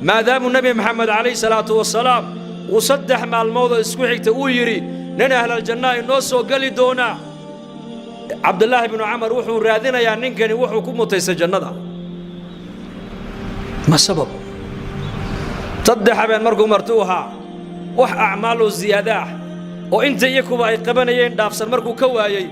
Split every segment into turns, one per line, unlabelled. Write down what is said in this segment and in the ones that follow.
Maadaamuu Nebi Maxamed calayhi salaatu wasalaam uu 3 maalmoodoo isku xigta uu yidhi nin ahlaljannaha inoo soo geli doonaa, Cabdulaahi binu Camar wuxuu raadinayaa ninkani wuxuu ku mutaystay jannada. Ma sabab? 3 habeen markuu marti u ahaa, wax acmaaloo ziyaada ah oo inta iyakuba ay qabanayeen dhaafsan markuu ka waayey,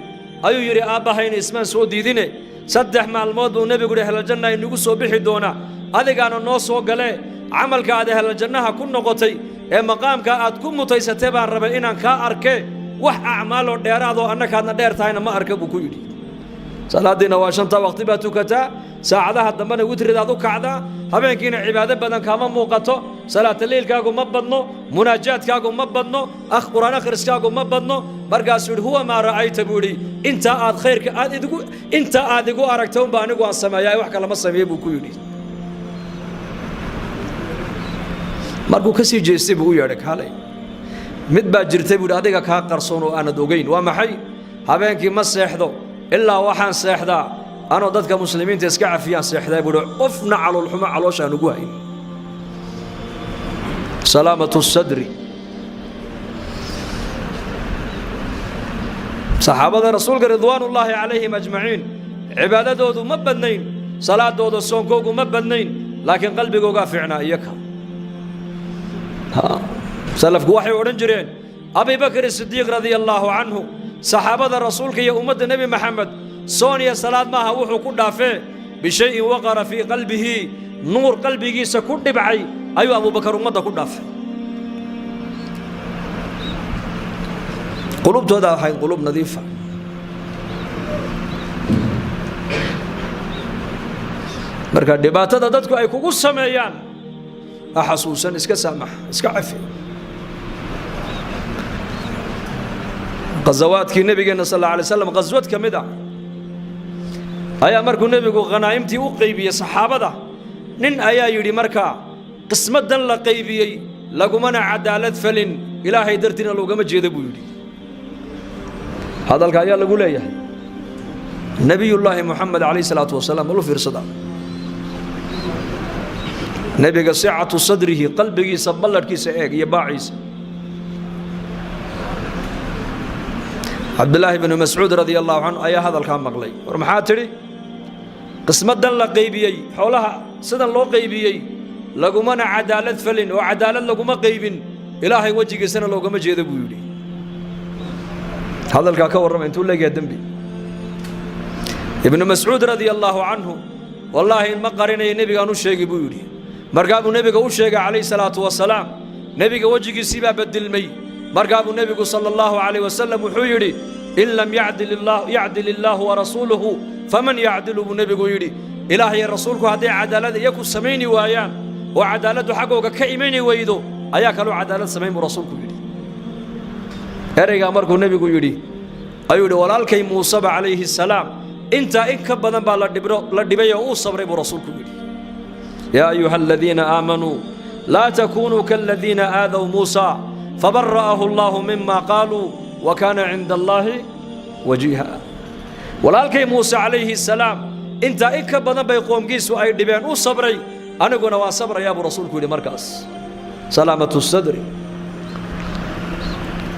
ayuu yidhi aabbahayna ismaan soo diidine, 3 maalmood buu nebigu yidhi ahlaljanna inagu soo bixi doonaa, adigaana noo soo galee, camalka aad ahlaljannaha ku noqotay ee maqaamka aad ku mutaysatay baan rabay inaan kaa arkee, wax acmaaloo dheeraadoo annakaadna dheer tahayna ma arka buu ku yidhi. Salaaddiina waa 5 waqti baad tukataa, saacadaha dambena witridaad u kacdaa, habeenkiina cibaado badan kaama muuqato, salaataliilkaagu ma badno, munaajaadkaagu ma badno, qur'aan akhriskaagu ma badno. Markaasuu yidhi huwa maa ra'ayta buu yidhi, intaa aad khayrka aad idigu intaa aad igu aragta unba anigu aan sameeyaa, wax kalama sameeye buu ku yidhi. Markuu ka sii jeestay buu u yeedhay, kaalay, mid baa jirtay buu yidhi adiga kaa qarsoon oo aanad ogayn. Waa maxay? Habeenkii ma seexdo ilaa waxaan seexdaa anoo dadka muslimiinta iska cafiyaan seexdaa buu yidhi, qofna caloolxumo calooshaan ugu hayn. Salaamatu sadri. Saxaabada rasuulka ridwaanullaahi calayhim ajmaciin cibaadadoodu ma badnayn, salaadooda soonkoogu ma badnayn, laakiin qalbigoogaa fiicnaa iyaka. Salafku waxay odhan jireen Abi Bakr Sidiiq radia allaahu canhu, saxaabada rasuulka iyo ummadda Nebi Maxamed soon iyo salaad maaha wuxuu ku dhaafee, bishayin waqara fii qalbihi, nuur qalbigiisa ku dhibcay ayuu Abubakar ummadda ku dhaafay. Qulubtooda ahayd qulub nadiifa. Marka dhibaatada dadku ay kugu sameeyaan ha xasuusan, iska saamax, iska cafi. Ghazawaadkii nabigeenna sal alla alay slam ghaswad ka mid ah ayaa markuu nebigu khanaa'imtii u qaybiyey saxaabada, nin ayaa yidhi markaa qismadan la qaybiyey lagumana cadaalad falin, ilaahay dartiina loogama jeedo buu yidhi. Hadalka ayaa lagu leeyahay Nebiyullaahi Moxamed calayhi salaatu wasalaam. Malu fiirsada nebiga sicatu sadrihi, qalbigiisa balladhkiisa eeg iyo baaciisa. Cabdulaahi bnu Mascuud radia allahu canhu ayaa hadalkaa maqlay. War maxaa tidhi? Qismadan la qaybiyey, xoolaha sidan loo qaybiyey lagumana cadaalad falin oo cadaalad laguma qaybin, ilaahay wejigiisana loogama jeedo buu yidhi. Hadalkaa ka warrama intuu leegayaa dembi. Ibnu Mascuud radia allaahu canhu, wallaahi in ma qarinayo, nebigaan u sheegay buu yidhi. Markaa buu nebiga u sheegay calayhi salaatu wasalaam. Nebiga wejigiisii baa bedilmay. Markaa buu nebigu sala allahu calayh wasalam wuxuu yidhi in lam yacdil illaahu warasuuluhu faman yacdilu buu nebigu yidhi. Ilaah iyo rasuulku hadday cadaalad iyaku samayni waayaan oo cadaaladdu xaggooga ka imani weydo, ayaa kaloo cadaalad samayn buu rasuulku yidhi. Ereygaa markuu nebigu yidhi ayuu yidhi walaalkay Muuseba calayhi salaam intaa in ka badan baa la dhibay oo uu sabray buu rasuulku yidhi. Yaa ayuha aladiina aamanuu laa takuunuu kaaladiina aadaw Muusa fabara'ahu allaahu mima qaaluu wa kaana cinda allaahi wajiiha. Walaalkay Muuse calayhi salaam intaa in ka badan bay qoomkiisu ay dhibeen, u sabray, aniguna waan sabrayaa buu rasuulku yidhi. Markaas salaamatu sadri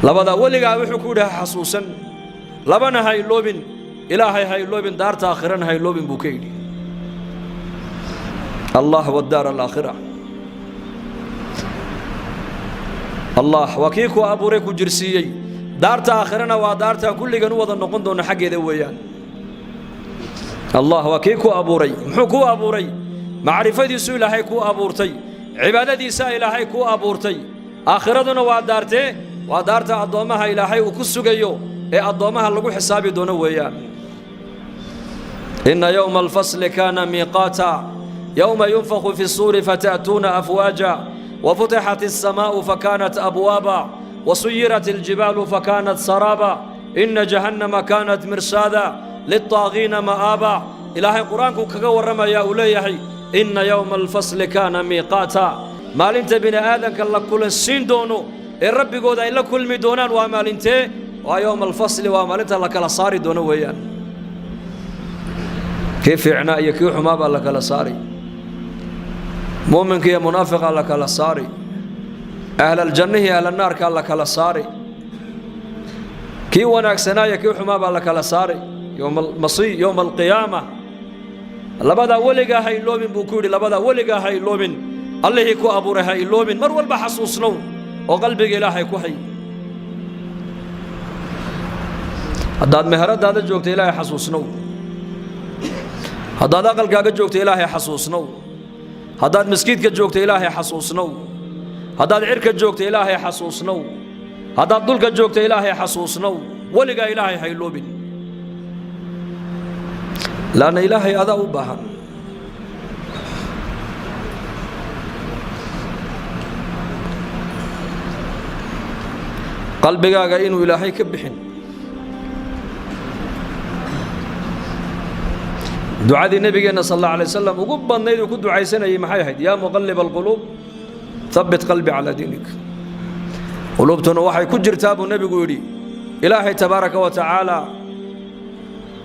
labadaa weligaa wuxuu ku yidhi ha xasuusan, labana ha iloobin, ilaahay ha iloobin, daarta aakhirana ha iloobin buu ka yidhi. Allah wadaar alaakhira. Allah waa kii ku abuuray, ku jirsiiyey. Daarta aakhirana waa daartaan kulligan u wada noqon doono xaggeeda weeyaan. Allah waa kii ku abuuray. Muxuu kuu abuuray? Macrifadiisu ilaahay kuu abuurtay, cibaadadiisaa ilaahay kuu abuurtay. Aakhiraduna waa daartee? Waa daarta addoommaha ilaahay uu ku sugayo ee addoommaha lagu xisaabi doono weeyaan. Inna yowma alfasli kaana miiqaata, yowma yunfakhu fi suuri fata'tuuna afwaaja, wafutixat alsamaa'u fakaanat abwaaba, wasuyirat aljibaalu fakaanat saraaba, inna jahannama kaanat mirsaada liltaagiina ma'aaba. Ilaahay qur-aankuu kaga warramayaa, uu leeyahay inna yowma alfasli kaana miiqaata. Maalinta bini aadanka la kulansiin doono ee rabbigooda ay la kulmi doonaan waa maalintee? Waa yowma alfasli, waa maalinta la kala saari doono weeyaan. Kii fiicnaa iyo kii xumaa baa la kala saari. Muuminka iyo munaafiqa la kala saari, ahlaljannihi ahlalnaarkaa la kala saari, kii wanaagsanaayo kii xumaa baa la kala saari yowma almasiih, yowma alqiyaama. Labadaa weligaa ha iloobin, buu ku yidhi. Labadaa weligaa ha iloobin. Allihii ku abuuray ha iloobin. Mar walba xasuusnow oo qalbiga Ilaahay ku hay. Haddaad meheradaada joogta, Ilaahay xasuusnow. Haddaad aqalkaaga joogta, Ilaahay xasuusnow. Haddaad maskiidka joogta, Ilaahay xasuusnow. Haddaad cirka joogta, Ilaahay xasuusnow. Haddaad dhulka joogta, Ilaahay xasuusnow. Weligaa Ilaahay ha iloobin, laanna Ilaahay adaa u baahan. Qalbigaaga inuu Ilaahay ka bixin. Ducadii Nebigeenna sal alla alay wasalam ugu badnayd uu ku ducaysanayay maxay ahayd? Yaa muqalliba alquluub, habbit qalbi calaa diinik. Quluubtuna waxay ku jirtaa, buu Nebigu yidhi, Ilaahay tabaaraka wa tacaala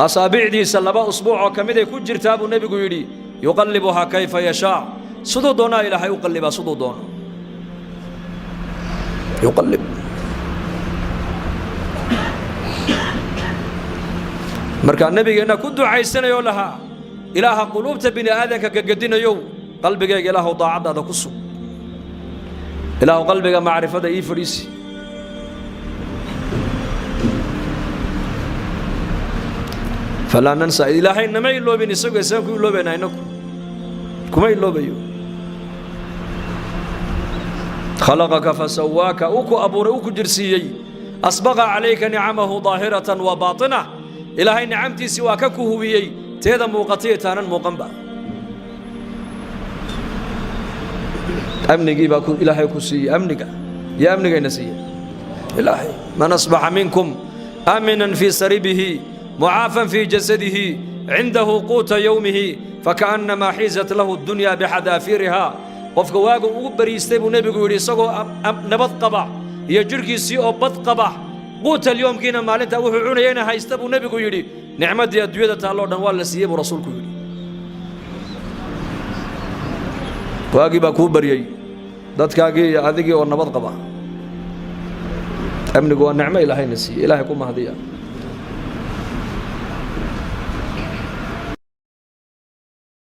asaabicdiisa laba usbuuc oo ka miday ku jirtaa, buu Nebigu yidhi. Yuqallibuhaa kayfa yashaa. Siduu doonaa Ilaahay u qallibaa, siduu doono yuqallib. Markaa Nebigeenna ku ducaysanayoo lahaa: Ilaaha quluubta bini aadanka gagadinayow, qalbigayga Ilaahu daacaddaada ku sug. Ilaahu qalbiga macrifada ii fadhiisi. Falaa nansa. Ilaahay nama iloobin isagu, isaan ku iloobayna? Inaku kuma iloobayo. Khalaqaka fasawaaka, uu ku abuuray, uu ku jirsiiyey. Asbaqa calayka nicamahu daahiratan wa baatina. Ilaahay nicamtiisii waa ka ku hubiyey, teeda muuqatay taanan muuqanba. Amnigii baa Ilaahay ku siiyey. Amniga iyo amnigayna siiye Ilaahay. Man asbaxa minkum aaminan fii saribihi, mucaafan fii jasadihi, cindahu quuta yowmihi, fakaannamaa xiizat lahu dunya bixadaafiiriha. Qofka waagu ugu bariistay, buu Nebigu yidhi, isagoo nabad qaba iyo jidhkiisii oo bad qaba, quutal yoomkiina maalintaa wuxuu cunayayna haysta, buu Nebigu yidhi, nicmaddii adduunyada taalloo dhan waa la siiyey, buu Rasuulku yidhi. Waagii baa kuu baryey, dadkaagii iyo adigii oo nabad qaba. Amnigu waa nicmo Ilaahayna siiyey. Ilaahay ku mahadiya.